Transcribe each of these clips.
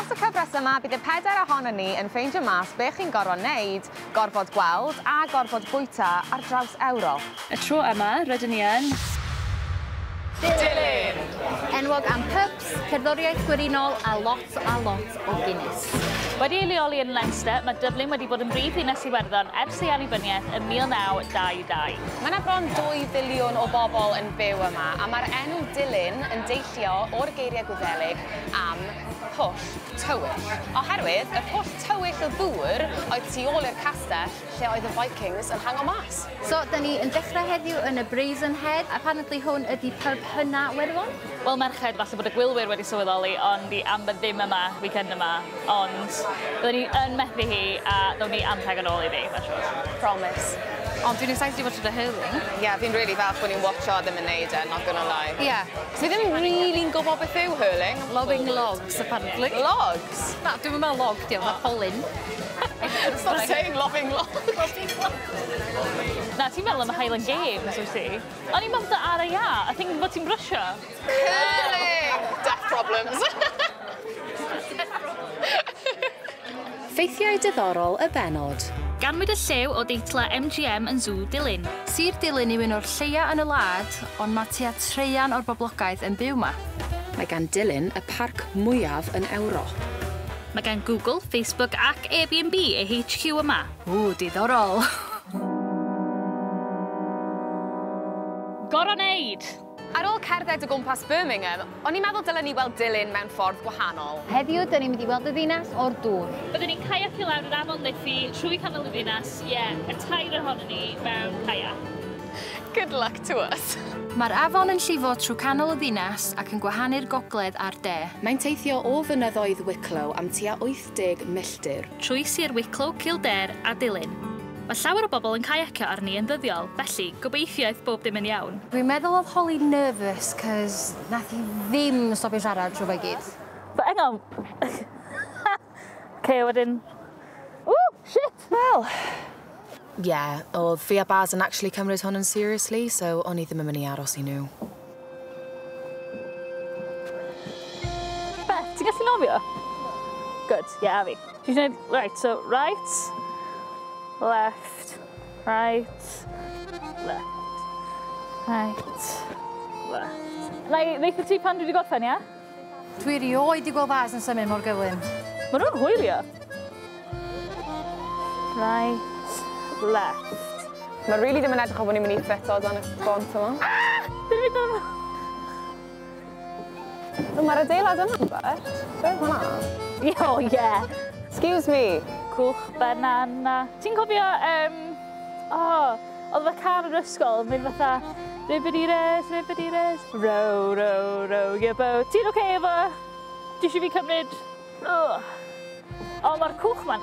Dros y cyfres yma, bydd y pedair ohonon ni yn ffeindio mas be chi'n gorfod wneud, gorfod gweld a gorfod bwyta ar draws Ewrop. Y tro yma, rydyn ni yn Dulyn! Enwog am pubs, cerddoriaeth gwerinol a lot a lot o Guinness. Wedi ei leoli yn Leinster, mae Dublin wedi bod yn brif ddinas Iwerddon ers ei annibyniaeth ym 1922. Mae yna bron 2 filiwn o bobl yn byw yma, a mae'r enw Dulyn yn deillio o'r geiriau Gwyddelig am pwll tywyll. Oherwydd, y pwll tywyll o ddŵr oedd tu ôl i'r castell lle oedd y Vikings yn hango mas. So, da ni yn dechrau heddiw yn y Brazen Head. Apparently hwn ydy pub hynna Werddon. Wel, merched, falle bod y gwylwyr wedi sylweddoli, ond di Amber ddim yma, weekend yma, ond byddwn ni yn methu hi a ddown ni anrheg yn ôl iddi, mae'n siŵr. Promise. Ond dwi'n excited i watch the hurling. Ie, yeah, fi'n really falch bod ni'n watcho a ddim yn neud e, not gonna lie. Ie. Yeah. Fi ddim really'n gwybod beth yw hurling. Loving logs, apparently. Logs? Na, dwi'n meddwl log, diolch, oh. Polyn. Stop saying loving logs. Na, ti'n meddwl am y Highland Games, wyt ti? O'n i'n meddwl ar y ia, I think bod ti'n brysio. Curling! Death problems. Ffeithiau diddorol y bennod. Ganwyd y llew o deitla MGM yn Zoo Dulyn. Sir Dulyn yw un o'r lleia yn y wlad, ond mae tua traean o'r boblogaeth yn byw 'ma. Mae gan Dulyn y parc mwyaf yn Ewrop. Mae gan Google, Facebook ac Airbnb eu HQ yma. Ww, diddorol! Gorau wneud! Ar ôl cerdded o gwmpas Birmingham, o'n i'n meddwl dylen ni weld Dulyn mewn ffordd gwahanol. Heddiw, dyn ni'n mynd i weld y ddinas o'r dŵr. Byddwn ni'n caiacio lawr yr afon Liffey trwy canol y ddinas, ie, yeah, y tair ohonon ni mewn caiac. Good luck to us. Mae'r afon yn llifo trwy canol y ddinas ac yn gwahanu'r gogledd a'r de. Mae'n teithio o fynyddoedd Wicklow am tua 80 milltir. Trwy Sir Wicklow, Kildare a Dulyn. Mae llawer o bobl yn caiacio arni yn ddyddiol, felly gobeithio aeth bob dim yn iawn. Dwi'n meddwl oedd Holly nervous, cos nath hi ddim stopio siarad trwy fe gyd. But hang on. Okay, wedyn... Ooh, shit! Well, yeah, oedd fi a Baz yn actually cymryd hwn yn seriously, so o'n i ddim yn mynd i aros i nhw. Beth, ti'n gallu nofio? Good, yeah, a fi. Ti'n gwneud, right, so right, left, right, left, right, left. Na i ddeutha ti pan dwi wedi gorffen, ia? Dwi erioed 'di gweld Baz yn symud mor gyflym. Maen nhw'n hwylio. Right, left. Mae really ddim yn edrych o bod ni'n mynd i ffito dan y bont yma. Ah! Dwi'n mynd am... Mae'r adeilad yna'n bell. Beth hwnna? Oh, yeah. Excuse me. Cwch banana. Ti'n cofio, oedd fy car yn ysgol yn mynd fatha ribbidi-res, ribbidi-res, row, row, row your boat. Ti'n oce efo? Ti eisiau fi cymryd? O, mae'r cwch ma'n,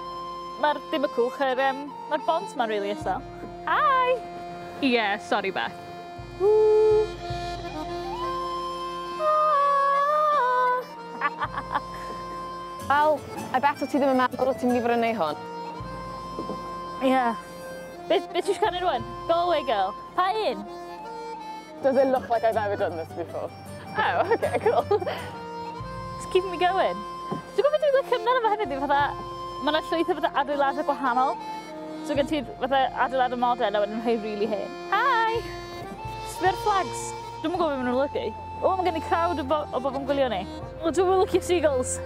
mae'r, dim y cwch, mae'r bont ma'n really isel. Hi! Yeah, sorry Beth. Woo. Ah. Wel, I bet o ti ddim yn meddwl o ti'n mynd i fod yn neud hwn. Ie. Yeah. Be ti eisiau canu rwan? Galway Girl. Pa un? Does it look like I've ever done this before? Oh, okay, cool. It's keeping me going. Dwi'n gwybod beth dwi'n licio amdano fo hefyd, fatha, mae yna llwyth o fatha adeiladau gwahanol. So gen ti fatha adeiladau modern a wedyn rhai really hen. Hi! Sbio'r flags. Dwi'm yn gwybod beth maen nhw'n olygu. O, mae gen i crowd o bobl yn gwylio ni. O, dwi'm yn licio seagulls.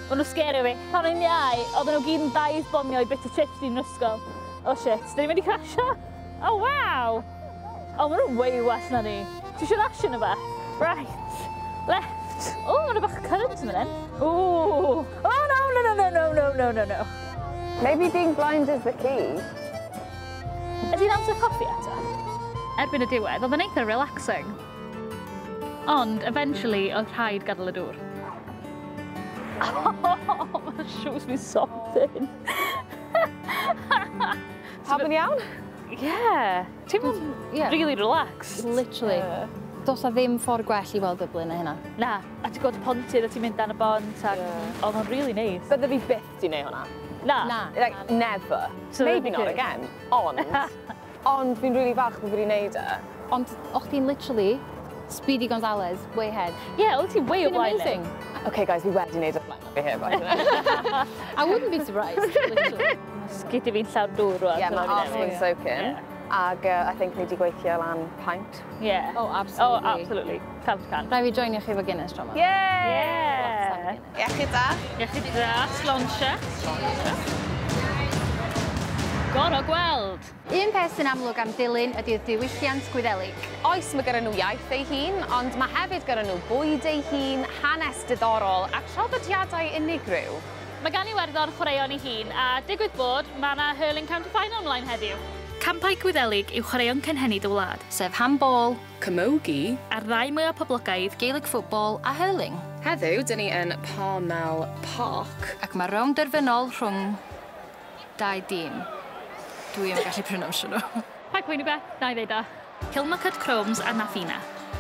Maen nhw'n sgerio fi. Pan o'n i'n iau, oedden nhw gyd yn dive bombio i bit o chips i'n ysgol. Oh shit, dyn ni'n mynd i crasio? Oh wow! Oh, maen nhw'n way well na ni. Ti eisiau rasio neu beth? Right, left. Oh, maen nhw bach o current yn mynd. Ooh! Oh no, no, no, no, no, no, no, no, no. Maybe being blind is the key. Ydy'n amser coffi eto? Erbyn y diwedd, oedd yn eitha relaxing. Ond, eventually, oedd rhaid gadael y dŵr. Oh, that shows me something. Pawb yn iawn? Yeah. Ti'n Yeah. really relaxed. Literally. Does na ddim ffordd gwell i weld Dublin na hynna. Na, a ti'n gweld y pontydd a ti'n mynd dan y bont ac oedd o'n really nice. Bydde fi byth di neud hwnna. Na. Na. Like, never. So Maybe not okay. again. Ond, ond fi'n really falch bod fi wedi neud e. Ond o'ch ti'n literally Speedy Gonzales, way ahead. Yeah, oedd ti way o blaen ni. Amazing. Okay, guys, fi wedi wneud y blaen fi here, by the way. I wouldn't be surprised, literally. Sgidi fi'n llawn dŵr rwan. Yeah, mae arse fi'n soaking. Ag I think ni wedi gweithio lan pint. Yeah. Oh, absolutely. Oh, absolutely. 100%. Rhaid fi joinio chi efo Guinness tro yma. Yay! Yeah. Iechyd da. Iechyd da, sláinte. Goro gweld. Un peth sy'n amlwg am Dulyn ydy'r diwylliant Gwyddelig. Oes, mae gyda nhw iaith ei hun, ond mae hefyd gyda nhw bwyd ei hun, hanes diddorol a traddodiadau unigryw. Mae gan Iwerddon chwaraeon ei hun, a digwydd bod, mae yna hurling county final ymlaen heddiw. Campau Gwyddelig yw chwaraeon cynhenid y wlad, Sef handball, Camogie. A'r ddau mwyaf poblogaidd, Gaelic football a hurling. Heddiw, dyn ni yn Parnell Park. Ac mae rownd derfynol rhwng dau dîm. Dwi yn gallu pronounsio nhw. Paid poeni beth, na i ddeud o. Kilmacud Crokes a Na Fianna.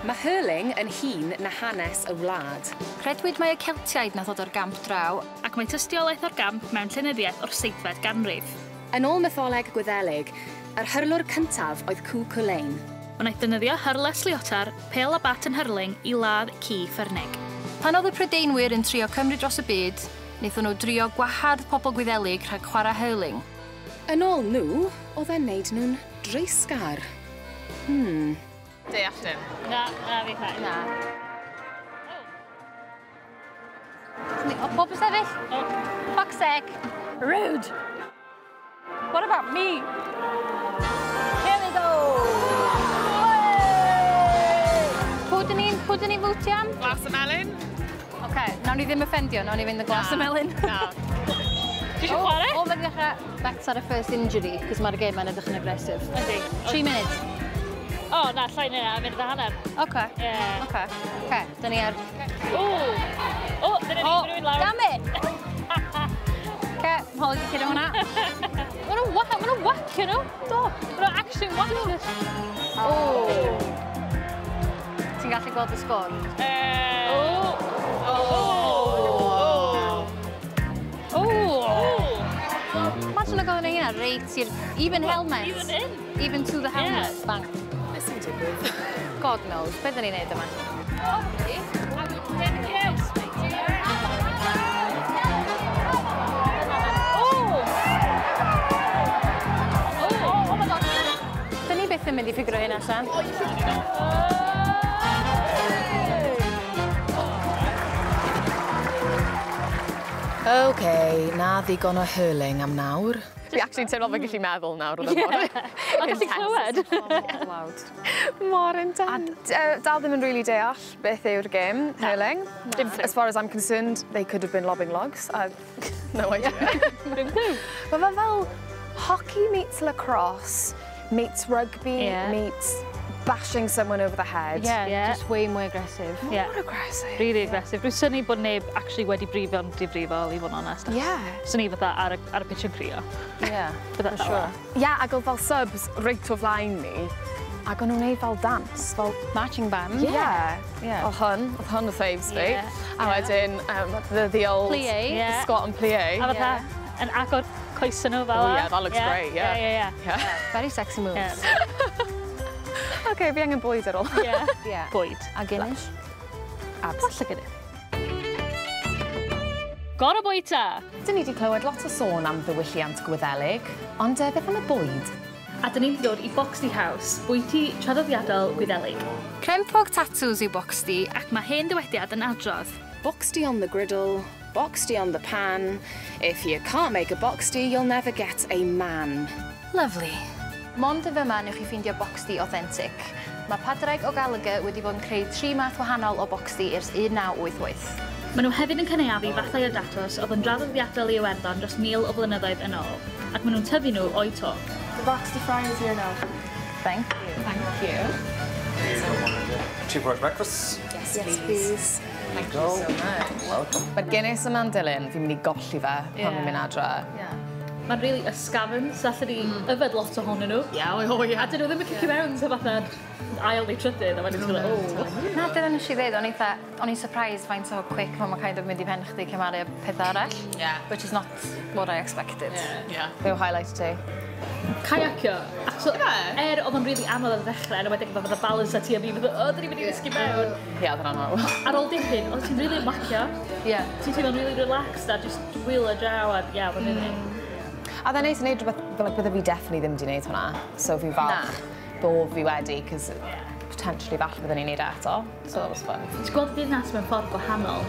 Mae hurling yn hŷn na hanes y wlad. Credwyd mai y Celtiaid nath ddod o'r gamp draw, Ac mae tystiolaeth o'r gamp mewn llenyddiaeth o'r seithfed ganrif. Yn ôl mytholeg Gwyddelig, yr hyrlwr cyntaf oedd Cú Chulainn. Wnaeth defnyddio hyrles sliotar, pêl a bat yn hurling i ladd ci ffyrnig. Pan oedd y Prydeinwyr yn trio cymryd dros y byd, wnaethon nhw drio gwahardd pobl Gwyddelig rhag chwarae hurling. Yn ôl nhw, oedd e'n neud nhw'n dreisgar. Deall dim. Na, na fi chwaith. Na. O, pob yn sefyll? Fuck's sake. Rude. What about me? Here we go. Pwy dyn ni'n fwtio am? Glas y melyn? Oce, okay, nawn ni ddim offendio, nawn ni fynd y glas y melyn. Na. Ti eisiau chwarae? O, mae'n dechrau bet ar y first injury, cos mae'r gêm yn edrych yn aggressive. Yndi. 3 minutes. O, na, llai na, munud a hanner. Oce. Ie. Oce. Oce, dyn ni ar. O! O, dyna ni, Oh, rhywun lawr. Damn it! Oce, holi di curo hwnna. Maen nhw'n whack, maen nhw'n whackio nhw. Do. Maen nhw'n actually whackio. Oh. Ti'n gallu gweld y sgôr? O! O! O! O! Imagine o gofyn hynna reit i'r even helmet. Even in. Even to the helmet. Yeah. Bang. Beth sy'n digwydd? God knows. Be dyn ni'n neud yma? Yes. O! Oh, oh my God. Dyn ni byth yn mynd i ffigro hyn allan. OK, na ddigon o hurling am nawr. Fi actually teimlo fe'n gallu meddwl nawr oedd e mor A gallu clywed. Loud. Mor intense. Dal ddim yn really deall beth yw'r gêm, hurling. Dim clue. As far as I'm concerned, they could have been lobbing logs. I've no idea. Dim clue. Mae fe fel hockey meets lacrosse, meets rugby, meets bashing someone over the head. Yeah, Yeah. just way more aggressive. Yeah. More aggressive. Really aggressive. Dwi'n synnu bod neb actually wedi brifo'n difrifol, i fod yn onest. Swn i fatha ar y pitch yn crio. Yeah, Bydda for sure. Yeah, ac oedd fel subs reit o flaen ni. Ac o'n nhw'n neud fel dance, fel Marching band. Yeah. Oedd hwn y faves fi. A wedyn, the old Plie. Squat and plie. A fatha, yn agor coesau nhw fel Oh, 'na. yeah, that looks great, yeah. Very sexy moves. Okay, fi angen bwyd ar ôl. Bwyd. A Guinness. Falle gyda. Goro bwyta! Dyn ni wedi clywed lot o sôn am ddiwylliant Gwyddelig, ond beth am y bwyd? A dyn ni'n dod i Boxty House, bwyty traddodiadol Gwyddelig. Crempog tatws yw Boxty, Ac mae hen ddywediad yn adrodd. Boxty on the griddle, boxty on the pan. If you can't make a boxty, you'll never get a man. Lovely. Mond y fyma newch chi ffeindio boxty authentic. Mae Padraig O'Gallagher wedi bod yn creu tri math wahanol o boxty ers 1988. Maen nhw hefyd yn cynaeafu fathau o datws oedd yn draddodiadol i Iwerddon dros 1,000 o flynyddoedd yn ôl, ac maen nhw'n tyfu nhw o'u to. The Boxty fry is here now. Thank you. Thank you. Two porridge breakfasts. Yes, Yes, please. Thank you so much. Welcome. Mae'r Guinness yma'n dilyn, fi'n mynd i golli fe pan fi'n mynd adre. Yeah. Mae'n really ysgafn, so allan ni yfed lot ohonyn nhw. Yeah, oh yeah. A dyn nhw ddim yn cicio mewn so fatha ail neu trydydd, a wedyn ti'n fel, oh. Na, dyna nes i ddweud, o'n eitha, o'n i'n surprised faint o quick mae'n kind of mynd i pen chdi cymharu â pethau arall. Yeah. Which is not what I expected. Yeah. Be yw highlight ti? Kayacio. Achos oedd o'n really anodd ar y ddechrau, yn enwedig efo fatha balance a ti a fi, fatha, o, dyn ni'n mynd i ddisgyn mewn. Ie, oedd hwnna'n horrible. Ar ôl dipyn, oedd ti'n really ymlacio. Yeah. Ti'n teimlo'n really relaxed a just wheel draw a, yeah, oedd o'n really. A oedd e'n neis i wneud rhywbeth, fel, like, bydde fi definitely ddim wedi wneud hwnna. So fi falch bod fi wedi, cos potentially falle bydden ni'n neud e eto. So that was fun. Ti'n gweld ddinas mewn ffordd gwahanol.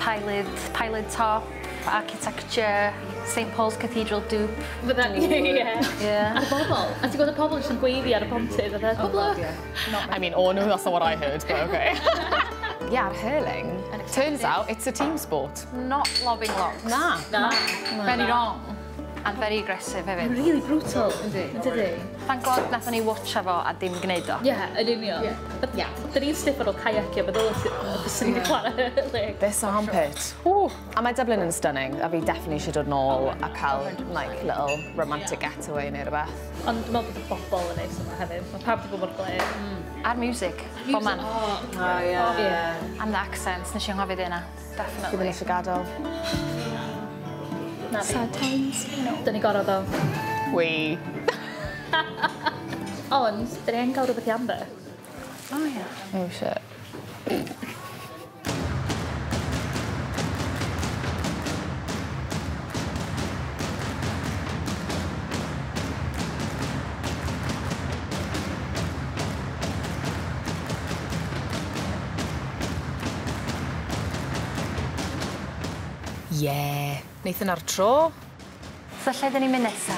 Piled top, architecture, St Paul's Cathedral dupe. Fydda, ie. Yeah. A'r bobl. A ti'n gweld y pobl jyst yn gweiddi ar y pontydd. Fatha, pob lwc. I mean, oh no, that's not what I heard, but okay. Yeah, hurling. Turns out it's a team sport. Not lobbing logs. Na. Na. Very wrong. And very aggressive hefyd. Really brutal. Yndi. Yndi. Thank God nathon ni watcha fo a dim gwneud o. Ie, yn union. Ie. Dyn ni'n stiff ar ôl kayacio, but byswn ni wedi chwarae hurling. This armpit. Ooh. A mae Dublin yn stunning, a fi definitely eisiau dod nôl a cael like, little romantic getaway neu rhywbeth. Ond dwi'n meddwl bod y bobl yn neis yma hefyd. Mae pawb wedi bod mor glir. A'r music, bob man. Oh, yeah. Ie. And the accents, nes i anghofio yna. Fi ddim Definitely. eisiau gadael. Na fi. Sad times. Dyn ni gorfod o. We. Ond, dyn ni yn gael rhywbeth i Amber. Oh, yeah. Oh, shit. Yeah. Wnaeth yna'r tro. So lle dyn ni'n mynd nesa?